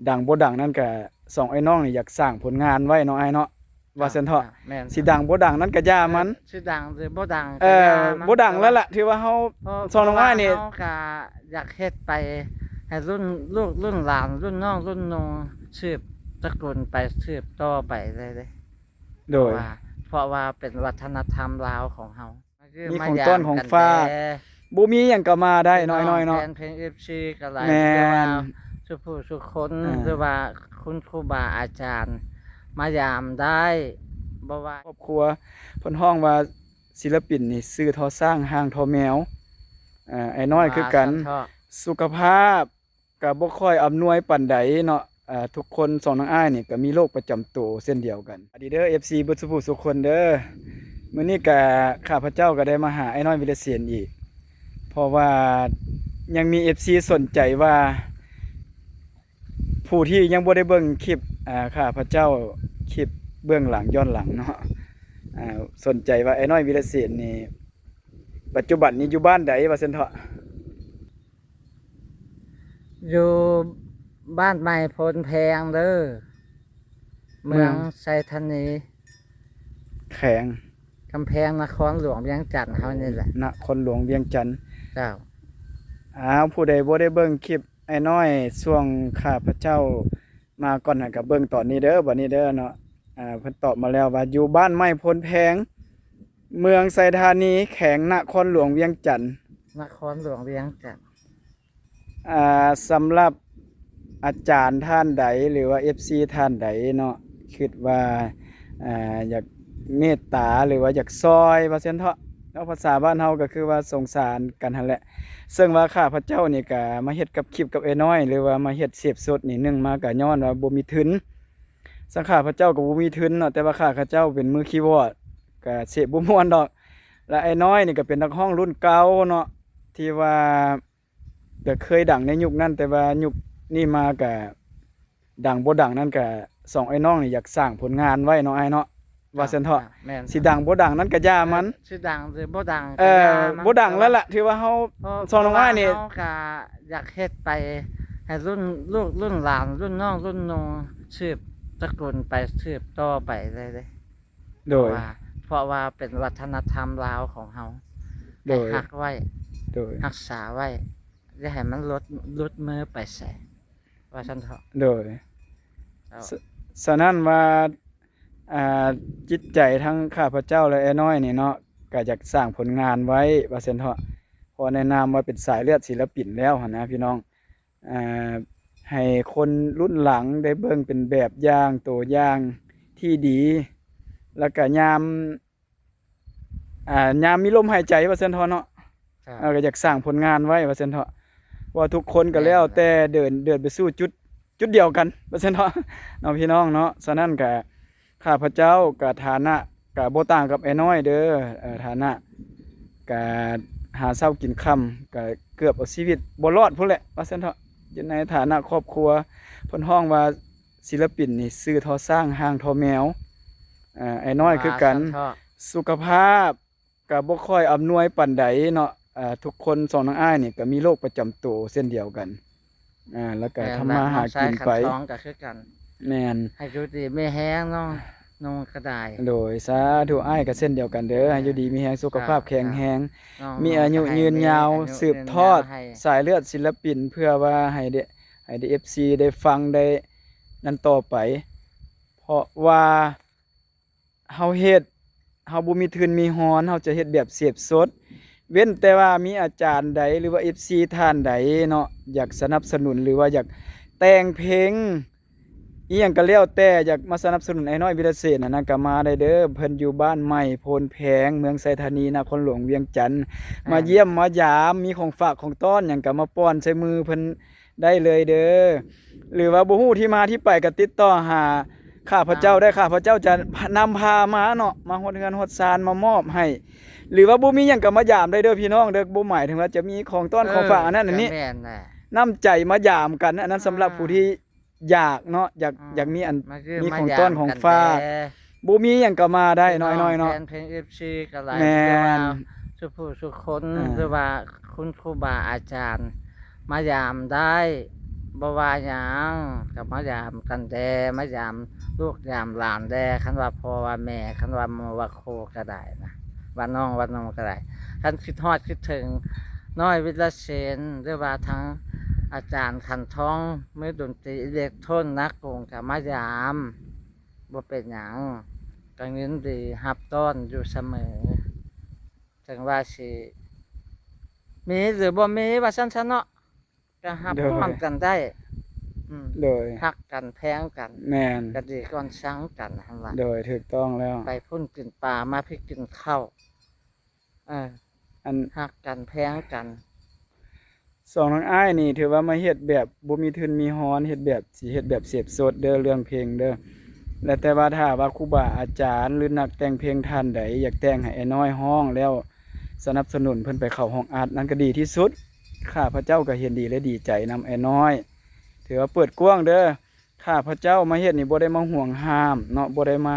ດັງບໍ່ດັງນັ້ນກະ ສອງອ້າຍນ້ອງນີ້ຢາກສ້າງຜົນງານໄວ້ເນາະອ້າຍເນາະ ວ່າຊັ້ນເຖາະ. ເຈົ້າ ແມ່ນ ຊິດັງບໍ່ດັງນັ້ນກະຢ່າມັນ ຊິດັງຫຼືບໍ່ດັງ ເອີ ກະຢ່າມັນ ບໍ່ດັງແລ້ວລະ ຖືວ່າເຮົາ ເພາະ ສອງນ້ອງອ້າຍນີ້ ເພາະວ່າເຮົາກະຢາກເຮັດໄປໃຫ້ລຸ້ນລູກລຸ້ນຫຼານ ລຸ້ນນ້ອງລຸ້ນນຸ່ງ ສືບຕະກຸນໄປ ສືບຕໍ່ໄປເລີຍເດ້. ໂດຍ ເພາະວ່າ ເພາະວ່າເປັນວັດທະນະທຳລາວຂອງເຮົາ ມີຂອງຕ້ອນຂອງຝາກ ບໍ່ມີຫຍັງກໍມາໄດ້ເນາະ ອ້າຍນ້ອຍເນາະ ແຟນເພງ ເອັຟຊີ ກໍຫຼາຍ ແມ່ນ ແຕ່ວ່າສຸຜູ້ສຸຄົນ ອ່າ ຫຼືວ່າຄຸນຄູບາອາຈານມາຢາມໄດ້ ບໍ່ວ່າ ຄອບຄົວ ເພິ່ນຮ້ອງວ່າ ສິລະປິນນີ້ຊື່ທໍ່ຊ້າງຮ່າງທໍ່ແມວ ເອີ ອ້າຍນ້ອຍຄືກັນ ວ່າຊັ້ນເຖາະ ສຸຂະພາບ ກະບໍ່ຄ່ອຍອຳນວຍປານໃດເນາະ ເອີ ທຸກຄົນ ສອງນ້ອງອ້າຍນີ້ກະມີໂລກປະຈຳໂຕເຊັ່ນດຽວກັນ. ສະບາຍດີເດີ ເອັຟຊີ ເບິດສຸຜູ້ສຸຄົນເດີ ມື້ນີ້ກະຂ້າພະເຈົ້າກະໄດ້ມາຫາອ້າຍນ້ອຍ ວິລະເສນ ອີກ ເພາະວ່າຍັງມີເອັຟຊີສົນໃຈວ່າ ຜູ້ທີ່ຍັງບໍ່ໄດ້ເບິ່ງຄລິບ ອາ ຂ້າພະເຈົ້າ ຄລິບເບື້ອງຫຼັງ ຍ້ອນຫຼັງເນາະ ອາ ສົນໃຈວ່າອ້າຍນ້ອຍ ວິລະເສນ ນີ້ ປັດຈຸບັນນີ້ຢູ່ບ້ານໃດ ວ່າຊັ້ນເຖາະ? ຢູ່ບ້ານໃໝ່ໂພນແພງເດີ ເມືອງ ເມືອງໄຊທານີ ແຂວງ ກຳແພງ ນະຄອນຫຼວງວຽງຈັນເຮົານີ້ແຫຼະ ນະຄອນຫຼວງວຽງຈັນ ເຈົ້າ. ອ້າວ ຜູ້ໃດບໍ່ໄດ້ເບິ່ງຄລິບອ້າຍນ້ອຍ ຊ່ວງຂ້າພະເຈົ້າມາກ່ອນຫັ້ນ ກະເບິ່ງຕອນນີ້ເດີ ບັດນີ້ເດີເນາະ ອາ ເພິ່ນຕອບມາແລ້ວວ່າ ຢູ່ບ້ານໃໝ່ໂພນແພງ ເມືອງໄຊທານີ ແຂວງນະຄອນຫຼວງວຽງຈັນ ນະຄອນຫຼວງວຽງຈັນ. ອ່າ ສຳລັບອາຈານທ່ານໃດ ຫຼືວ່າເອັຟຊີທ່ານໃດເນາະ ຄິດວ່າ ອ່າ ຢາກເມດຕາ ຫຼືວ່າຢາກຊ່ອຍ ວ່າຊັ້ນເຖາະ ເວົ້າພາສາບ້ານເຮົາກໍຄືວ່າສົງສານກັນຫັ້ນແຫຼະ ເຊິ່ງວ່າຂ້າພະເຈົ້ານີ້ກະມາເຮັດກັບຄລິບກັບອ້າຍນ້ອຍ ຫຼືວ່າມາເຮັດເສບສົດນີ້ ໜຶ່ງມາກະຍ້ອນວ່າບໍ່ມີທຶນ ເຊິ່ງຂ້າພະເຈົ້າກໍບໍ່ມີທຶນເນາະ ແຕ່ວ່າຂ້າພະເຈົ້າເປັນມືຄີບອດ ກະເສບບໍ່ມ່ວນດອກ ແລະ ອ້າຍນ້ອຍນີ້ກໍເປັນນັກຮ້ອງລຸ້ນເກົ່າເນາະ ທີ່ວ່າ ກະເຄີຍດັງໃນຍຸກນັ້ນ ແຕ່ວ່າຍຸກນີ້ມາກະດັງບໍ່ດັງນັ້ນກະ ສອງອ້າຍນ້ອງນີ້ຢາກສ້າງຜົນງານໄວ້ເນາະອ້າຍເນາະ ວ່າຊັ້ນເຖາະ. ເຈົ້າ ແມ່ນ ຊິດັງບໍ່ດັງນັ້ນກະຢ່າມັນ ຊິດັງຫຼືບໍ່ດັງ ເອີ ກະຢ່າມັນ ບໍ່ດັງແລ້ວລະ ຖືວ່າເຮົາ ເພາະ ສອງນ້ອງອ້າຍນີ້ ເພາະວ່າເຮົາກະຢາກເຮັດໄປໃຫ້ລຸ້ນລູກລຸ້ນຫຼານ ລຸ້ນນ້ອງລຸ້ນນຸ່ງ ສືບຕະກຸນໄປ ສືບຕໍ່ໄປເລີຍເດ້. ໂດຍ ເພາະວ່າ ເພາະວ່າເປັນວັດທະນະທຳລາວຂອງເຮົາ ໂດຍ ໃຫ້ຮັກໄວ້ ໂດຍ ຮັກສາໄວ້ ຢ່າໃຫ້ມັນຫຼຸດ ຫຼຸດມືໄປໃສ ວ່າຊັ້ນເຖາະ. ໂດຍ ເຈົ້າ ສະ ສະນັ້ນວ່າ ອ່າ ຈິດໃຈທັງຂ້າພະເຈົ້າ ແລະ ອ້າຍນ້ອຍນີ້ເນາະ ກະຢາກສ້າງຜົນງານໄວ້ ວ່າຊັ້ນເຖາະ ເພາະໃນນາມວ່າເປັນສາຍເລືອດສິລະປິນແລ້ວຫັ້ນນະພີ່ນ້ອງ. ອ່າ ໃຫ້ຄົນລຸ້ນຫຼັງໄດ້ເບິ່ງເປັນແບບຢ່າງ ໂຕຢ່າງທີ່ດີ ແລ້ວກະຍາມ ອ່າ ຍາມມີລົມຫາຍໃຈວ່າຊັ້ນເຖາະເນາະ ເອີ ກະຢາກສ້າງຜົນງານໄວ້ວ່າຊັ້ນເຖາະ ເພາະວ່າທຸກຄົນກະແລ້ວແຕ່ເດີນ ເດີນໄປສູ່ຈຸດ ຈຸດດຽວກັນວ່າຊັ້ນເຖາະ ເນາະ ພີ່ນ້ອງເນາະ. ສະນັ້ນກະ ຂ້າພະເຈົ້າກະຖານະກະບໍ່ຕ່າງກັບອ້າຍນ້ອຍເດີ ເອີ ຖານະກະຫາເຊົ້າກິນຄ່ຳ ກະເກືອບເອົາຊີວິດບໍ່ລອດພຸ້ນແຫຼະ ວ່າຊັ້ນເຖາະ. ຢູ່ໃນຖານະຄອບຄົວ ເພິ່ນຮ້ອງວ່າ ສິລະປິນນີ້ຊື່ທໍ່ຊ້າງຮ່າງທໍ່ແມວ ເອີ ອ້າຍນ້ອຍຄືກັນ ສຸຂະພາບ ກະບໍ່ຄ່ອຍອຳນວຍປານໃດເນາະ ເອີ ທຸກຄົນ ສອງນ້ອງອ້າຍນີ້ກະມີໂລກປະຈຳໂຕເຊັ່ນດຽວກັນ ເອີ ແລ້ວກະທຳມາຫາກິນໄປ ນ້ອງຊາຍຂັນທອງກະຄືກັນ ແມ່ນ ໃຫ້ຢູ່ດີມີແຮງນ້ອງ ນ້ອງກະໄດ້ ໂດຍ ສາທຸ ອ້າຍກະເຊັ່ນດຽວກັນເດີ ໃຫ້ຢູ່ດີມີແຮງ ສຸຂະພາບແຂງແຮງ ມີອາຍຸຍືນຍາວ ສືບທອດສາຍເລືອດສິລະປິນ ເພື່ອວ່າໃຫ້ໄດ້ ໃຫ້ໄດ້ເອັຟຊີໄດ້ຟັງໄດ້ນັ້ນຕໍ່ໄປ ເພາະວ່າ ເຮົາເຮັດ ເຮົາບໍ່ມີທຶນມີຮອນ ເຮົາຈະເຮັດແບບເສບສົດ ເວັ້ນແຕ່ວ່າມີອາຈານໃດ ຫຼືວ່າເອັຟຊີທ່ານໃດເນາະ ຢາກສະໜັບສະໜູນ ຫຼືວ່າຢາກແຕ່ງເພງອີ່ຫຍັງກະແລ້ວແຕ່ ຢາກມາສະໜັບສະໜູນອ້າຍນ້ອຍ ວິລະເສນ ຫັ້ນນະ ກະມາໄດ້ເດີ ເພິ່ນຢູ່ບ້ານໃໝ່ໂພນແພງ ເມືອງໄຊທານີ ນະຄອນຫຼວງວຽງຈັນ ມາຢ້ຽມມາຢາມ ມີຂອງຝາກຂອງຕ້ອນຫຍັງກະມາປ່ອນໃສ່ມືເພິ່ນ ໄດ້ເລີຍເດີ ຫຼືວ່າບໍ່ຮູ້ທີ່ມາທີ່ໄປກໍຕິດຕໍ່ຫາຂ້າພະເຈົ້າໄດ້ ຂ້າພະເຈົ້າຈະນຳພາມາເນາະ ມາຮອດເຮືອນຮອດຊານ ມາມອບໃຫ້ ຫຼືວ່າບໍ່ມີຫຍັງກໍມາຢາມໄດ້ເດີພີ່ນ້ອງເດີ ບໍ່ໝາຍເຖິງວ່າຈະມີຂອງຕ້ອນຂອງຝາກອັນນັ້ນອັນນີ້ ນ້ຳໃຈມາຢາມກັນ ອັນນັ້ນສຳລັບຜູ້ທີ່ຢາກເນາະ ຢາກ ຢາກມີອັນ ມີຂອງຕ້ອນຂອງຝາກ ບໍ່ມີຫຍັງກໍມາໄດ້ນ້ອຍໆເນາະ ແຟນເພງເອັຟຊີກໍຫຼາຍ ແມ່ນ ແຕ່ວ່າສຸຜູ້ສຸຄົນ ຫຼືວ່າຄຸນຄູບາອາຈານມາຢາມໄດ້ ບໍ່ວ່າຫຍັງ ກໍມາຢາມກັນແດ່ ມາຢາມລູກຢາມຫຼານແດ່ ຄັນວ່າພໍ່ວ່າແມ່ ຄັນວ່າໝູ່ວ່າຄູ່ກໍໄດ້ນະ ວ່ານ້ອງວ່ານຸ່ງກໍໄດ້ ຄັນຄິດຮອດຄິດເຖິງນ້ອຍວິລະເຊນ ຫຼືວ່າທາງອາຈານຂັນທອງ ມືດົນຕີອີເລັກໂທນນາກຸງ ກໍມາຢາມ ບໍ່ເປັນຫຍັງ ກໍຍິນດີຮັບຕ້ອນຢູ່ສະເໝີ ເຖິງວ່າຊິມີຫຼືບໍ່ມີວ່າຊັ້ນຊະເນາະ ກໍຮັບ ໂດຍ ພ້ອມກັນໄດ້ ອືມ ໂດຍ ຮັກກັນແພງກັນ ແມ່ນ ກໍດີກ່ອນຊັງກັນຫັ້ນລະ ໂດຍ ຖືກຕ້ອງແລ້ວ ໄປພຸ້ນກິນປາ ມາພີ້ກິນເຂົ້າ ເອີ ອັນ ຮັກກັນແພງກັນ ສອງນ້ອງອ້າຍນີ້ຖືວ່າມາເຮັດແບບບໍ່ມີທຶນມີຮອນ ເຮັດແບບ ຊິເຮັດແບບເສບສົດເດີ ເລື່ອງເພງເດີ ແລະ ແຕ່ວ່າຖ້າວ່າຄູບາອາຈານ ຫຼື ນັກແຕ່ງເພງທ່ານໃດ ຢາກແຕ່ງໃຫ້ອ້າຍນ້ອຍຮ້ອງແລ້ວ ສະໜັບສະໜູນເພິ່ນໄປເຂົ້າຫ້ອງອັດ ນັ້ນກໍດີທີ່ສຸດ ຂ້າພະເຈົ້າກໍເຫັນດີ ແລະ ດີໃຈນຳອ້າຍນ້ອຍ ຖືວ່າເປີດກວ້າງເດີ ຂ້າພະເຈົ້າມາເຮັດນີ້ບໍ່ໄດ້ມາຫວງຫ້າມເນາະ ບໍ່ໄດ້ມາ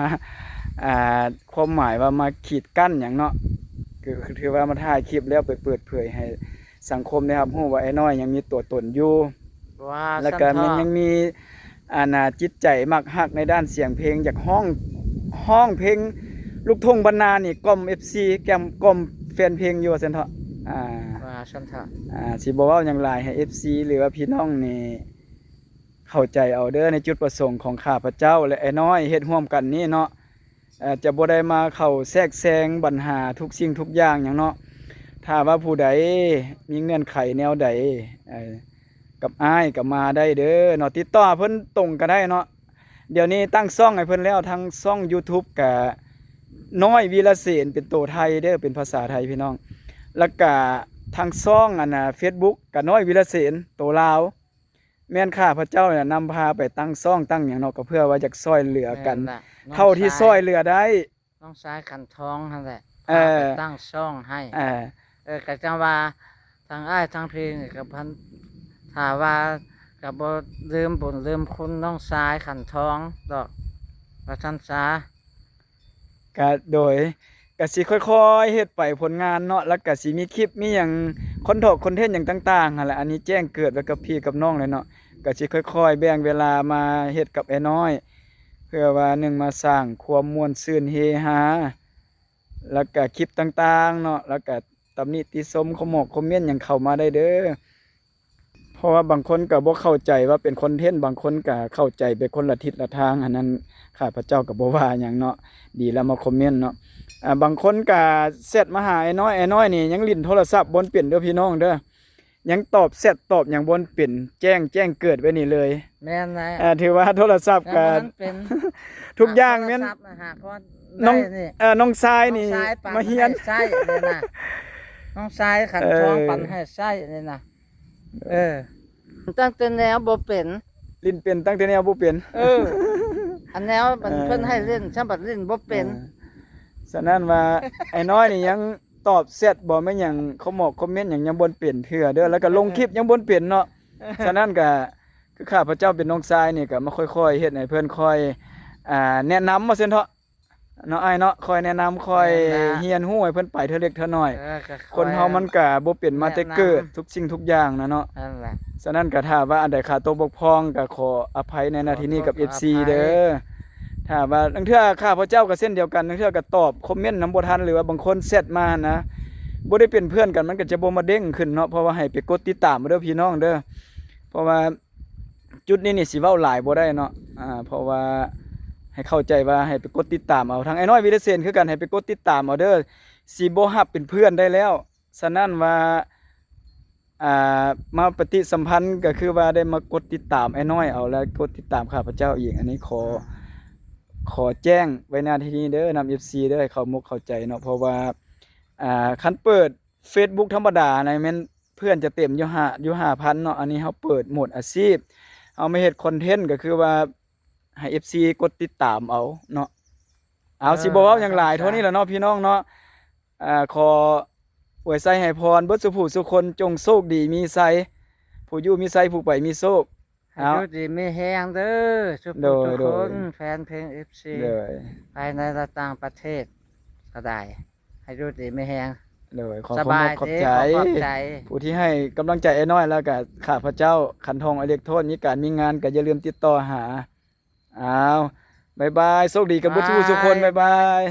ອ່າ ຄວາມໝາຍວ່າມາຂີດກັ້ນຫຍັງເນາະ ກໍຄືຖືວ່າມາຖ່າຍຄລິບແລ້ວໄປເປີດເຜີຍໃຫ້ສັງຄົມໄດ້ຮັບຮູ້ວ່າອ້າຍນ້ອຍຍັງມີຕົວຕົນຢູ່ ວ່າ ແລ້ວກໍ ຊັ້ນເຖາະ ມັນຍັງມີ ອັນນ່າ ຈິດໃຈມັກຮັກໃນດ້ານສຽງເພງ ຢາກຮ້ອງ ຮ້ອງເພງລູກທົ່ງບ້ານນານີ້ ກ່ອມເອັຟຊີ ແກ້ມ ກ່ອມແຟນເພງຢູ່ວ່າຊັ້ນເຖາະ ອ່າ ວ່າຊັ້ນເຖາະ ອ່າ ຊິບໍ່ເວົ້າຫຍັງຫຼາຍໃຫ້ເອັຟຊີ ຫຼືວ່າພີ່ນ້ອງນີ້ ເຂົ້າໃຈເອົາເດີ ໃນຈຸດປະສົງຂອງຂ້າພະເຈົ້າ ແລະ ອ້າຍນ້ອຍເຮັດຮ່ວມກັນນີ້ເນາະ ເອີ ຈະບໍ່ໄດ້ມາເຂົ້າແຊກແຊງບັນຫາທຸກສິ່ງທຸກຢ່າງຫຍັງເນາະ ຖ້າວ່າຜູ້ໃດມີເງື່ອນໄຂແນວໃດ ເອີ ກັບອ້າຍກໍມາໄດ້ເດີເນາະ ຕິດຕໍ່ຫາເພິ່ນຕົງກໍໄດ້ເນາະ ດຽວນີ້ຕັ້ງຊ່ອງໃຫ້ເພິ່ນແລ້ວ ທັງຊ່ອງຢູທູບກະນ້ອຍວິລະເສນ ເປັນໂຕໄທເດີ ເປັນພາສາໄທພີ່ນ້ອງ ແລ້ວກະທັງຊ່ອງ ອັນນ່າ ເຟສບຸກກະນ້ອຍວິລະເສນ ໂຕລາວ ແມ່ນຂ້າພະເຈົ້ານະນຳພາໄປຕັ້ງຊ່ອງຕັ້ງຫຍັງເນາະ ກໍເພື່ອວ່າຢາກຊ່ອຍເຫຼືອກັນ ແມ່ນລະ ເທົ່າທີ່ຊ່ອຍເຫຼືອໄດ້ ນ້ອງຊາຍຂັນທອງຫັ້ນແຫຼະ ເອີ ພາໄປຕັ້ງຊ່ອງໃຫ້ ເອີ ເອີ ກໍຈັ່ງວ່າທັງອ້າຍທັງພີ່ນີ້ກໍພັນ ຖ້າວ່າກໍບໍ່ລືມບຸນລືມຄຸນນ້ອງຊາຍຂັນທອງດອກ ວ່າຊັ້ນຊະ. ກະໂດຍ ກະຊິຄ່ອຍໆເຮັດໄປຜົນງານເນາະ ແລ້ວກະຊິມີຄລິບມີຫຍັງ ຄອນເທີນ ຄອນເທັນຫຍັງຕ່າງໆຫັ້ນແຫຼະ ອັນນີ້ແຈ້ງເກີດໄວ້ກັບພີ່ກັບນ້ອງແລ້ວເນາະ ກະຊິຄ່ອຍໆແບ່ງເວລາມາເຮັດກັບອ້າຍນ້ອຍ ເພື່ອວ່າໜຶ່ງມາສ້າງຄວາມມ່ວນຊື່ນເຮຮາ ແລ້ວກະຄລິບຕ່າງໆເນາະ ແລ້ວກະຕຳໜິຕິຊົມ ຄອມເມັນ ຄອມເມັນຫຍັງເຂົ້າມາໄດ້ເດີ. ເພາະວ່າບາງຄົນກໍບໍ່ເຂົ້າໃຈວ່າເປັນຄອນເທັນ ບາງຄົນກໍເຂົ້າໃຈໄປຄົນລະທິດລະທາງ ອັນນັ້ນຂ້າພະເຈົ້າກໍບໍ່ວ່າຫຍັງເນາະ ດີແລ້ວມາຄອມເມັນເນາະ ອ່າ ບາງຄົນກໍແຊັດມາຫາອ້າຍນ້ອຍ ອ້າຍນ້ອຍນີ້ຍັງຫຼິ້ນໂທລະສັບບໍ່ເປັນເດີພີ່ນ້ອງເດີ ຍັງຕອບແຊັດຕອບຫຍັງບໍ່ເປັນ ແຈ້ງ ແຈ້ງເກີດໄວ້ນີ້ເລີຍ ແມ່ນແຫຼະ ອ່າ ຖືວ່າໂທລະສັບກໍ ແມ່ນ ທຸກຢ່າງແມ່ນ ໂທລະສັບນະຫາກໍ ນ້ອງ ເອີ ນ້ອງຊາຍນີ້ ນ້ອງຊາຍປັ່ນ ມາຮຽນ ໃຫ້ໃຊ້ນີ້ນະ ນ້ອງຊາຍຂັນທອງ ເອີ ປັ່ນໃຫ້ໃຊ້ນີ້ນະ ເອີ ຕັ້ງແຕ່ແນວບໍ່ເປັນ ຫຼິ້ນເປັນຕັ້ງແຕ່ແນວບໍ່ເປັນ ເອີ ອັນແນວມັນ ເອີ ເພິ່ນໃຫ້ຫຼິ້ນ ສຳບັດຫຼິ້ນບໍ່ເປັນ ເອີ ສະນັ້ນວ່າ ອ້າຍນ້ອຍນີ້ຍັງຕອບແຊັດບໍ່ແມ່ນຫຍັງ ຄອມເມັນ ຄອມເມັນຫຍັງຍັງບໍ່ເປັນເທື່ອເດີ ແລ້ວກໍລົງຄລິບຍັງບໍ່ເປັນເນາະ ສະນັ້ນກໍຄືຂ້າພະເຈົ້າເປັນນ້ອງຊາຍນີ້ກໍມາຄ່ອຍໆເຮັດໃຫ້ເພິ່ນຄ່ອຍ ອ່າ ແນະນຳວ່າຊັ້ນເຖາະ ເນາະອ້າຍເນາະ ຄ່ອຍແນະນຳ ຄ່ອຍ ແມ່ນລະ ຮຽນຮູ້ໃຫ້ເພິ່ນໄປເທື່ອເລັກເທື່ອນ້ອຍ ເອີ ກໍຄ່ອຍ ຄົນເຮົາມັນກະບໍ່ເປັນມາແຕ່ເກີດ ແນະນຳ ທຸກສິ່ງທຸກຢ່າງນະເນາະ ນັ້ນແຫຼະ ສະນັ້ນກະຖ້າວ່າອັນໃດຂາດຕົກບົກຜ່ອງ ກະຂໍອະໄພໃນໜ້າທີ່ນີ້ກັບ ຂໍໂທດ ເອັຟຊີ ຂໍອະໄພເດີ ຖ້າວ່າລາງເທື່ອຂ້າພະເຈົ້າກະເຊັ່ນດຽວກັນ ລາງເທື່ອກະຕອບຄອມເມັນນຳບໍ່ທັນ ຫຼືວ່າບາງຄົນແຊັດມາຫັ້ນນະ ບໍ່ໄດ້ເປັນເພື່ອນກັນ ມັນກະຈະບໍ່ມາເດ້ງຂຶ້ນເນາະ ເພາະວ່າໃຫ້ໄປກົດຕິດຕາມເດີພີ່ນ້ອງເດີ ເພາະວ່າ ຈຸດນີ້ນີ້ຊິເວົ້າຫຼາຍບໍ່ໄດ້ເນາະ ອ່າ ເພາະວ່າໃຫ້ເຂົ້າໃຈວ່າໃຫ້ໄປກົດຕິດຕາມເອົາ ທາງອ້າຍນ້ອຍວິລະເຊນຄືກັນ ໃຫ້ໄປກົດຕິດຕາມເອົາເດີ ຊິບໍ່ຮັບເປັນເພື່ອນໄດ້ແລ້ວ ສະນັ້ນວ່າ ອ່າ ມາປະຕິສຳພັນ ກໍຄືວ່າໄດ້ມາກົດຕິດຕາມອ້າຍນ້ອຍເອົາ ແລະ ກົດຕິດຕາມຂ້າພະເຈົ້າອີກ ອັນນີ້ຂໍ ຂໍແຈ້ງໄວ້ໜ້າທີ່ນີ້ເດີ ນຳ ເອັຟຊີ ເດີ ໃຫ້ເຂົ້າມົກເຂົ້າໃຈເນາະ ເພາະວ່າ ອ່າ ຄັນເປີດ ເຟສບຸກທຳມະດານະແມ່ນເພື່ອນຈະເຕັມຢູ່ຫ້າ ຢູ່ຫ້າພັນເນາະ ອັນນີ້ເຮົາເປີດໂໝດອາຊີບ ເຮົາມາເຮັດຄອນເທັນ ກໍຄືວ່າໃຫ້ ເອັຟຊີ ກົດຕິດຕາມເອົາເນາະ ເອົາ ເອີ ຊິບໍ່ເວົ້າຫຍັງຫຼາຍ ເທົ່ານີ້ລະເນາະພີ່ນ້ອງເນາະ ອ່າ ຂໍອວຍໄຊໃຫ້ພອນເບິດສູ່ຜູ້ສູ່ຄົນ ຈົ່ງໂຊກດີມີໄຊ ຜູ້ຢູ່ມີໄຊ ຜູ້ໄປມີໂຊກ ໃຫ້ ເອົາ ຢູ່ດີມີແຮງເດີ ສູ່ຜູ້ ໂດຍ ທຸກຄົນ ໂດຍ ແຟນເພງ ເອັຟຊີ ໂດຍ ພາຍໃນ ແລະ ຕ່າງປະເທດກໍໄດ້ ໃຫ້ຢູ່ດີມີແຮງ ໂດຍ ຂໍ ສະ ຄວາມ ບາຍ ຂອບ ເດ້ ໃຈ ຂອບຂອບໃຈ ຜູ້ທີ່ໃຫ້ກຳລັງໃຈອ້າຍນ້ອຍ ແລ້ວກໍຂ້າພະເຈົ້າ ຂັນທອງ Electron ມີການມີງານກໍຢ່າລືມຕິດຕໍ່ຫາ. ອ້າວ ບາຍບາຍ ໂຊກດີກັນເບິດ ບາຍ ທຸກໆຄົນ ບາຍບາຍ.